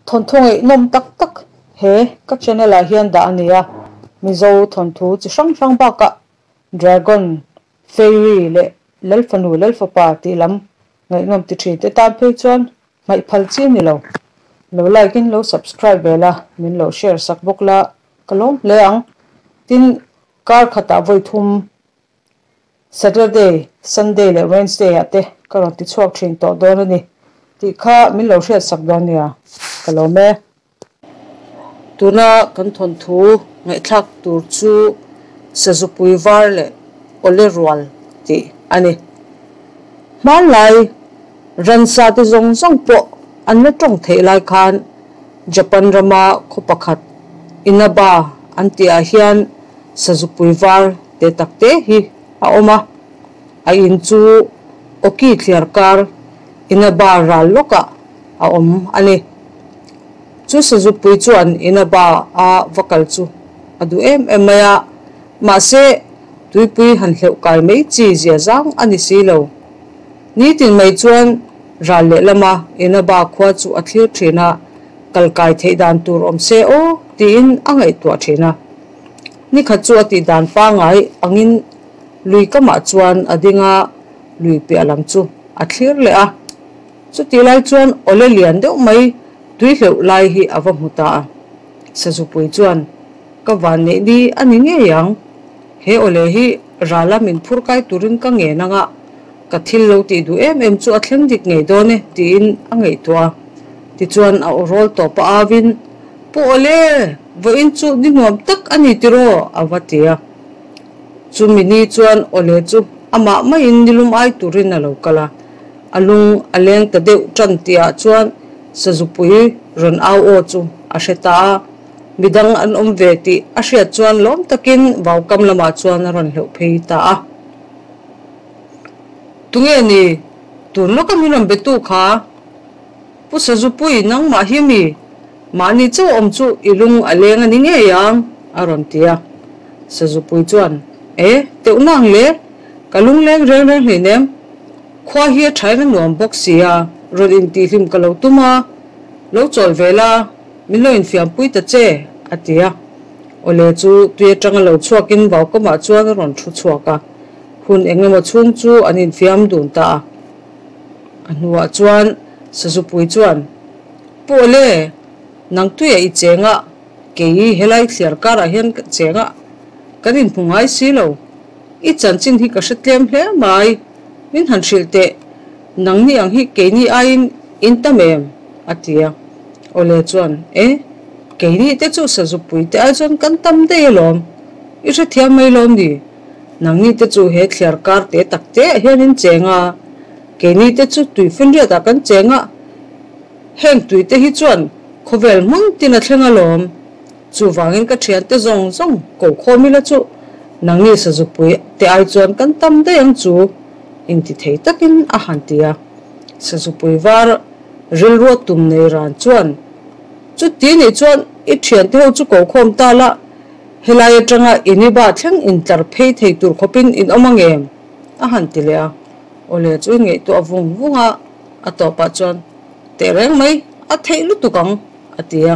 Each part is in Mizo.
Thawnthu ngaihnawm tak tak he ka channel ah hian dah a ni a, Mizo thawnthu chi hrang hrang bakah Dragon, Fairy leh Lalfanu Lalfapa tih lam ngaihnawm ti thin te tan phei chuan hmaih phal chi ni lo. Lo like in lo subscribe ve la, min lo share sak bawk la ka lawm hle ang. Tin, kar khatah vawi thum Saturday, Sunday leh Wednesday ah te ka rawn ti chhuak thin tawh dawn a ni tih kha min lo hriat sak dawn nia, ka lawm e. Tuna kan thawnthu ngaihthlak tur chu Sazupui var leh Awle rual tih a ni. Hmanlai ransa te zawng zawng pawh an la tawng theih lai khan Japan rama khaw pakhat Inaba an tihah hian Sazupui var te tak te hi a awm a, a in chu Oki thliar kar Inaba ral lawkah a awm a ni. Chu Sazupui chuan Inaba a va kal chu a duh em em mai a, mahse tuipui han hleuh kai mai chi zia zang a ni si lo. Nitin mai chuan ral lehlama Inaba khua chu a thlir thin a, kal kai theih dan tur awm se aw tiin a ngaihtuah thin a. Nikhat chu a tih dan pangai angin lui kamah chuan a ding a, lui piah lam chu a thlir leh a. Chutih lai chuan awle lian deuh mai tui hleuh lai hi a va hmu ta a. Sazupui chuan, Ka van neih ni a ni ngei ang. He awle hi rala min phur kai turin ka ngen anga ka thil lo tih duh em em chu a thleng dik ngei dawn e tiin a ngaihtuah a. Tichuan a aw rawl tawp a auin, Pu Awle, vawiin chu ni nuam tak a ni tiraw? a va ti a. Chumi ni chuan Awle chu amah maiin nilum ai turin a lo kal a. A lung a leng ta deuh tan tihah chuan Sazupui rawn au aw chu a hre ta a. Midang an awm ve tih a hriat chuan lawm takin vaukam lamah chuan a rawn hleuh phei ta a. Tunge ni? Tun lawka min rawn betu kha? Pu Sazupui, nangmah hi mi? Mahni chauh awm chu i lung a leng a ni ngei ang, a rawn ti a. Sazupui chuan, E, teuh nang le, ka lung leng reng reng hleinem. Khua hi a thain a nuam bawk si a, rawn intihhlim ka lo tum a, lo chawl ve la, min lo infiampui ta che, a ti a. Awle chu tui atanga lo chhuakin vaukamah chuan a rawn thu chhuak a, hun eng emaw chhung chu an infiam dun ta a. A hnuah chuan Sazupui chuan, Pu Awle, nang tuiah i cheng a, kei helai thliar karah hian ka cheng a, kan inhmu ngai si lo. I chanchin hi ka hre tlem hle mai, min han hrilh teh, nangni ang hi keini aiin in tam em? a ti a. Awle chuan, E, keini te chu Sazupui te ai chuan kan tam daih alawm, i hrethiam mai lawm ni? Nangni te chu he thliar kar te tak te ah hian in cheng a, keini te chu tui finriat ah kan cheng a, heng tui te hi chuan khawvel hmun tin a thleng alawm. Chuvangin ka thian te zawng zawng ko khawm ila chu nangni Sazupui te ai chuan kan tam daih ang chu inti thei takin a han ti a. Sazupui var rilru tum nei ran chuan chuti nih chuan i thian te ho chu ko khawm ta la, Helai atanga Iniba thleng intlar phei thei tur khawpin in awm ang em? a han ti leh a. Awle chu in ngaihtuah vung vung a, a tawpah chuan teh reng mai, a theih lutuk ang, a ti a.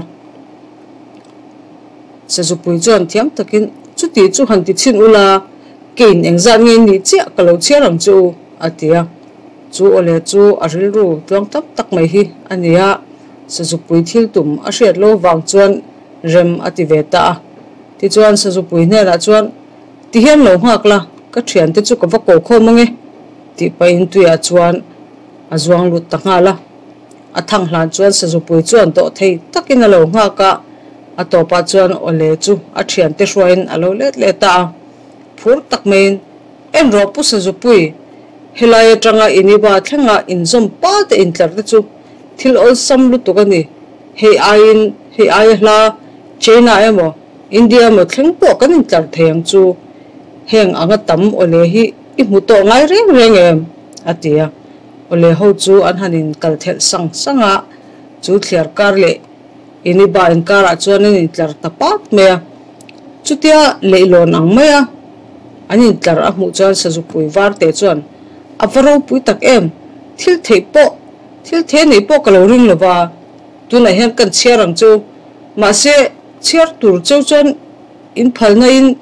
Sazupui chuan thiam takin, Chuti chu han ti chhin ula, kein engzat nge nih chiah ka lo chhiar ang che u, a ti a. Chu awle chu a rilru tluang tam tak mai hi a ni a, Sazupui thil tum a hriat lo vang chuan Rem a ti ve ta a. Tichuan Sazupui hnenah chuan, Ti hian lo nghak la, ka thiante chu ka va ko khawm ange, tih pahin tuiah chuan a zuang lut ta nghal a. A thang hlan chuan Sazupui chuan dawh thei takin a lo nghak a, a tawpah chuan Awle chu a thiante hruaiin a lo let leh ta a. Phur tak maiin, En rawh Pu Sazupui, helai atanga Iniba thlenga inzawm pa te intlar te chu thil awlsam lutuk a ni. Hei aiin hei aia hla China emaw India emaw thleng pawh kan intlar thei ang chu. Heng anga tam awle hi i hmu tawh ngai reng reng em? a ti a. Awle ho chu an han inkal thelh sang sang a, chu thliar kar leh Iniba inkarah chuan an intlar ta pat mai a. Chutia leihlawn ang mai a an intlar a hmuh chuan Sazupui varte chuan a va ropui tak em, thil theih pawh Thil the neih pawh ka lo ring lo va, Tunah hian kan chhiar ang chu. Mahse, chhiar tur cheu chuan in phalna in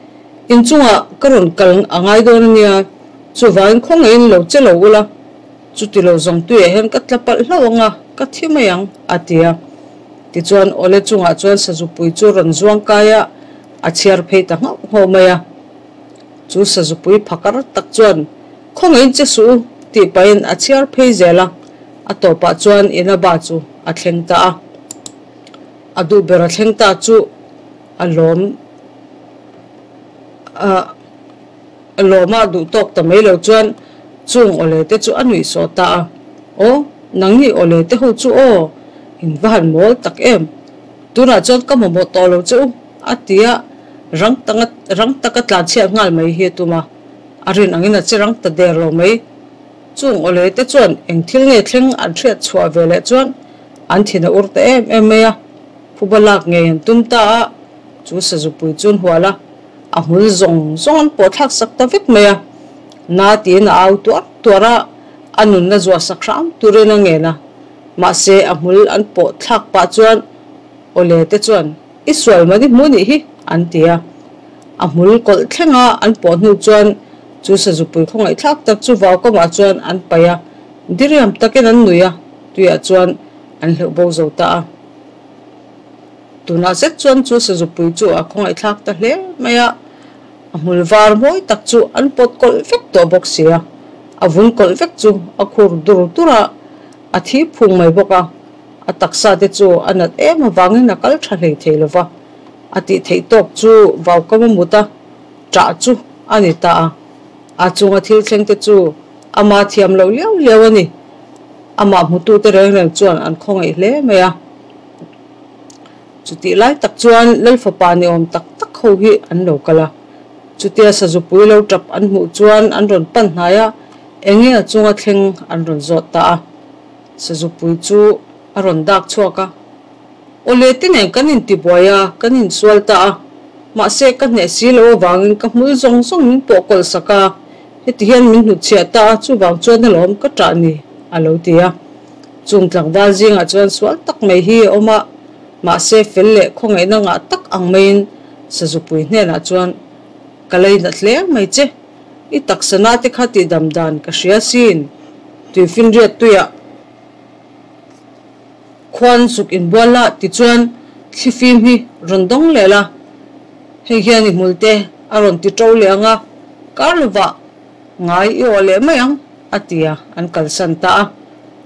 inchungah ka rawn kal a ngai dawn a nia. Chuvangin khawngaihin lo che lo ula, chuti lo zawng tuiah hian ka tla palh hlauh ang a, ka thi mai ang, a ti a. Tichuan, awle chungah chuan sazupui chu rawn zuang kai a, a chhiar phei ta nghauh nghauh mai a. Chu sazupui phakar tak chuan, Khawngaihin che suh u, tih pahin a chhiar phei zel a, a tawpah chuan Inaba chu a thleng ta a. A duh ber a thleng ta chu a lawm a. Lawma duh tawk ta mai lo chuan chung awle te chu a nuih sawh ta a, Aw, nangni awle te ho chu aw, in va han mawl tak em? Tunah chuan ka mamawh tawh lo che u, a ti a, rang tanga rang taka tlanchhiat nghal mai hi a tum a, a rin angin a che rang ta der lo mai. Chung awle te chuan eng thil nge thleng an hriat chhuah ve leh chuan an thin a ur ta em em mai a, phuba lak ngei an tum ta a, chu sazupui chu an hual a. A hmul zawng zawng an pawh thlak sak ta vek mai a, na tiin a au tuar tuar a, a nunna zuah sak hram turin a ngen a, mahse a hmul an pawh thlak pah chuan awle te chuan I sual man i hmu nih hi an ti a, a hmul kawlh thlenga an pawh hnu chuan chu sazupui khawngaihthlak tak chu vaukamah chuan an paih a, diriam takin an nui a, tuiah chuan an hleuh bo zo ta a. Tunah zet chuan chu sazupui chu a khawngaihthlak ta hle mai a, a hmul var mawi tak chu an pawt kawlh vek tawh bawk si a, a vun kawlh vek chu a khur dur dur a, a thi phung mai bawk a, a taksa te chu a nat em avangin a kal tha hlei thei lo va, a tih theih tawk chu vaukam a mut a, ṭah chu a ni ta a, a chunga thil thleng te chu ama thiam loh liau liau a ni, amah hmutute reng reng chuan an khawngaih hle mai a. Chutih lai tak chuan Lal fapa ni awm tak tak ho hi an lo kal a. Chutia sazupui lo tap an hmuh chuan an rawn pan hnai a, eng nge a chunga thleng an rawn zawt ta a. Sazupui chu a rawn dak chhuak a, Awle te nen kan intibuai a, kan insual ta a, mahse ka hneh si lo avangin ka hmul zawng zawng min pawh kawlh sak a, heti hian min hnutchhiah ta a, chuvang chuan alawm ka ṭah ni, a lo ti a. Chung tlangval zingah chuan sual tak mai hi a awm a, mahse fel leh khawngaihna ngah tak ang maiin Sazupui hnenah chuan, Ka lei nat hle mai che, i taksa na te kha tihdam dan ka hria sin, tuifinriat tuiah khuan zuk inbual la tichuan thlifim hi rawn dawng leh la, hei hian i hmul te a rawn ti ṭo leh ang a, kar lovah ngai i awh leh mai ang. A ti a, an kalsan ta a.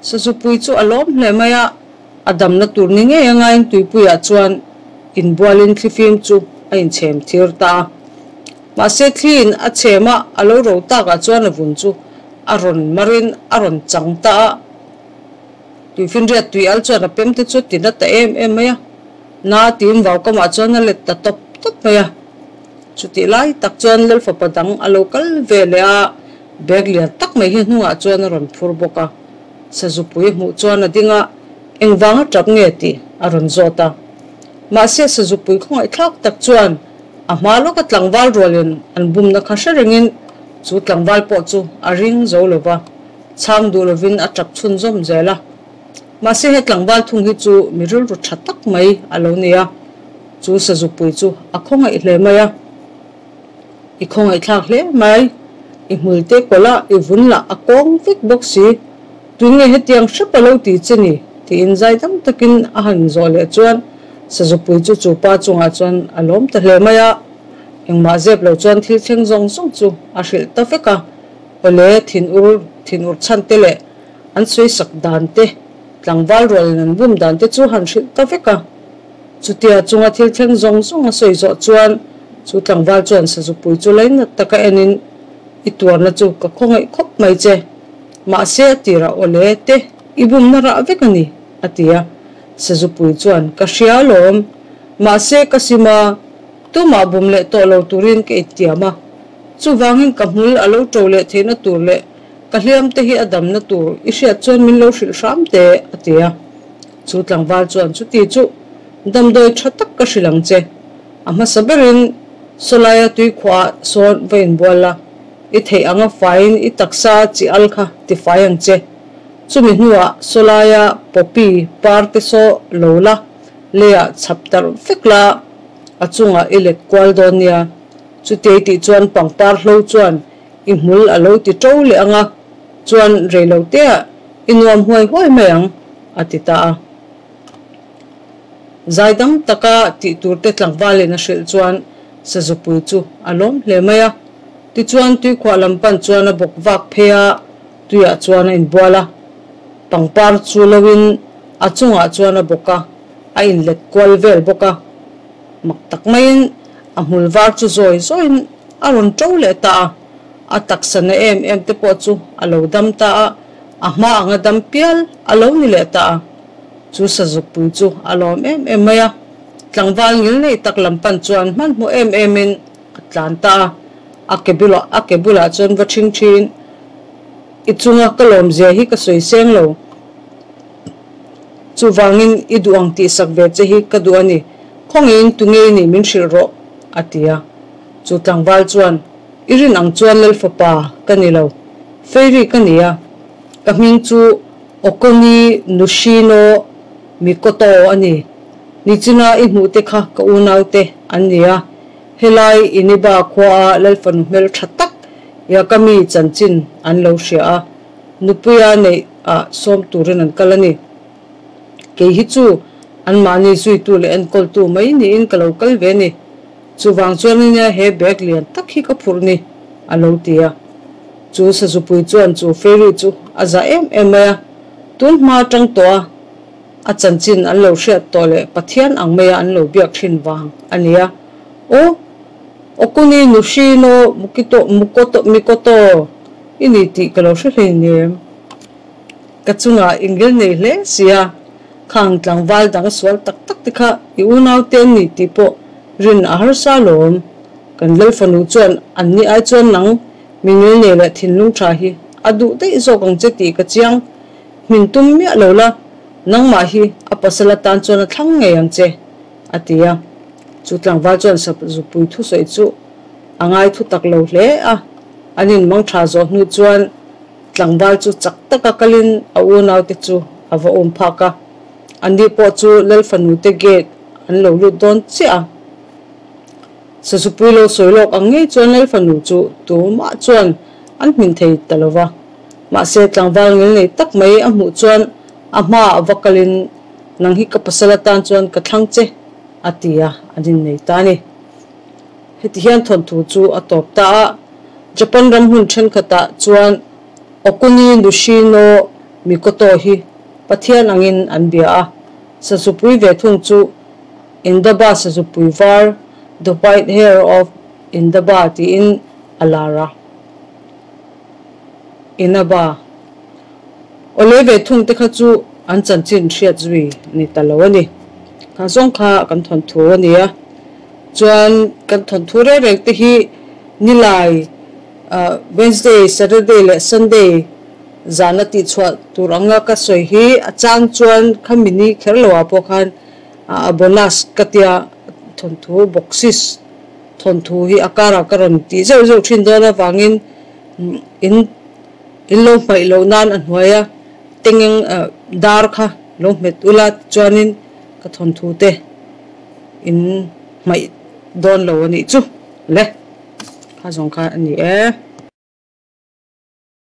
Sazupui chu a lawm hle mai a, a damna tur ni ngei a ngaiin tuipuiah chuan inbualin thlifim chu a inchhem thir ta a. Mahse thliin a chhem a, a lo ro takah chuan a vun chu a rawn marin a rawn chang ta a. Tuifinriat tui al chuan a pemte chu a ti na ta em em mai a, na tiin vaukamah chuan a let ta tawp tawp mai a. Chutih lai tak chuan Lalfapa dang a lo kal ve leh a, bag lian tak mai hi hnungah chuan a rawn phur bawk a. Sazupui hmuh chuan a ding a, engvang a tap nge tih a rawn zawt a. Mahse Sazupui khawngaihthlak tak chuan a hma lawka tlangval rualin an bumna kha hre rengin chu tlangval pawh chu a ring zo lo va, chhang duh lovin a tap chhunzawm zel a. Mahse he tlangval thung hi chu mi rilru tha tak mai a lo ni a. Chu sazupui chu a khawngaih hle mai a, I khawngaihthlak hle mai, i hmul te kawlh a, i vun lah a kawng vek bawk si, tun nge hetiang hrep a lo ti che ni? tiin zai dam takin a han zawh leh chuan sazupui chu chu pa chungah chuan a lawm ta hle mai a, engmah zep lo chuan thil thleng zawng zawng chu a hrilh ta vek a, awle thinur thinur chhan te leh an sawisak dan te, tlangval rualin an bum dan te chu han hrilh ta vek a. Chutia chunga thil thleng zawng zawng a sawi zawh chuan chu tlangval chuan sazupui chu lainat taka enin, I tuarna chu ka khawngaih khawp mai che, mahse a tirah awle te i bumna rah vek a ni, a ti a. Sazupui chuan, Ka hria alawm, mahse ka sim a, tumah bum leh tawh lo turin ka intiam a, chuvangin ka hmul a lo ṭo leh theihna tur leh ka hliam te hi a damna tur i hriat chuan min lo hrilh hram teh, a ti a. Chu tlangval chuan chuti chu damdawi tha tak ka hrilh ang che. A hmasa berin Sawlaia tuikhuah sawn va inbual la, i theih anga faiin i taksa chi al kha tifai ang che. Chumi hnuah sawlaia poppy par te saw lo la, leiah chhap tarh vek la, a chungah i let kual dawn nia. Chutei tih chuan pangpar hlo chuan i hmul a lo ti ṭo leh ang a, chuan reiloteah i nuam huai huai mai ang, a ti ta a. Zai dam taka tih turte tlangvalin a hrilh chuan sazupui chu a lawm hle mai a. Tichuan tuikhuah lam pan chuan a bawk vak phei a, tuiah chuan a inbual a. Pangpar chu loin a chungah chuan a bawk a, a inlet kual vel bawk a. Mak tak maiin a hmul var chu zawi zawiin a rawn ṭo leh ta a, a taksa na em em te pawh chu a lo dam ta a, a hma anga dam pial a lo ni leh ta a. Chu sazukpui chu a lawm em em mai a, tlangval ngilneih tak lam pan chuan hmanhmawh em emin a tlan ta a, a ke bulah a ke bulah chuan va ṭhing ṭhin. I chunga ka lawmzia hi ka sawi seng lo. Chuvangin i duh ang tihsak ve che hi ka duh a ni, khawngeiin tu ngei nih min hrilh rawh, a ti a. Chu tlangval chuan, I rin ang chuan Lal fapa ka ni lo, Fairy ka ni a, ka hming chu Okoni Nushino Mikoto a ni. Nichina i hmuh te kha ka unaute an ni a, helai Iniba khuaa Lal fanu hmel tha tak Yakami chanchin an lo hria a, Nupuia neih ah sawm turin an kal a ni. Kei hi chu anmahni zuitu leh enkawltu mai niin ka lo kal ve a ni. Chuvang chuan ania he bag lian tak hi ka phurh ni, a lo ti a. Chu sazupui chuan chu fairy chu a za em em mai a, tun hma atang tawh a a chanchin an lo hriat tawh leh Pathian ang maia an lo biak thin vang a ni a. Aw, Okuni Nushino Mukito Mukoto Mikoto i ni tih ka lo hre hleinem. Ka chungah ingil nei hle sia, khang tlangval dang sual tak tak te kha i unau te an ni tih pawh rin a harsa alawm. Kan Lal fanu chuan an ni ai chuan nang mingil nei leh thinlung tha hi a duh daih zawk ang che tih ka chiang. Hmin tum miah lo la, nangmah hi a pasal atan chuan a thlang ngei ang che, a ti a. Chu tlangval chuan Sapzupui thusawi chu a ngai thu tak lo hle a. An inmang tha zawh hnu chuan tlangval chu chak taka kalin a unaute chu a va awm phak a. Anni pawh chu Lal fanute gate an lo lut dawn chiah a. Sazupui lo sawi lawk ang ngei chuan Lal fanu chu tumah chuan an hmin thei ta lo va. Mahse tlangval ngilnei tak mai a hmuh chuan a hmaah va kalin nang hi ka pasal atan chuan ka thlang che a ti a, an innei ta a ni. Heti hian thawnthu chu a tawp ta a, Japan ram hmun thenkhatah chuan Okuni Nushi no Mikoto hi Pathian angin an bia a, sazupui ve thung chu Indaba sazupui var, The White Hare of Indaba tiin a lar a. Inaba Awle ve thung te kha chu an chanchin hriat zui ni ta lo a ni. Kha zawng kha kan thawnthu a ni a. Chuan kan thawnthu reng reng te hi Nilai, Wednesday, Saturday leh Sunday zana tihchhuah tur anga ka sawi hi a chang chuan khami ni kher lo ah pawh khan a bonus ka tia thawnthu boxes thawnthu hi a karah ka rawn tih zeuh zeuh thin dawn avangin in In lo hmaih loh nan a hnuaia tengeng dar kha lo hmet ula tichuanin ka thawnthu te in hmaih dawn lo a nih chu le kha zawng kha a ni e.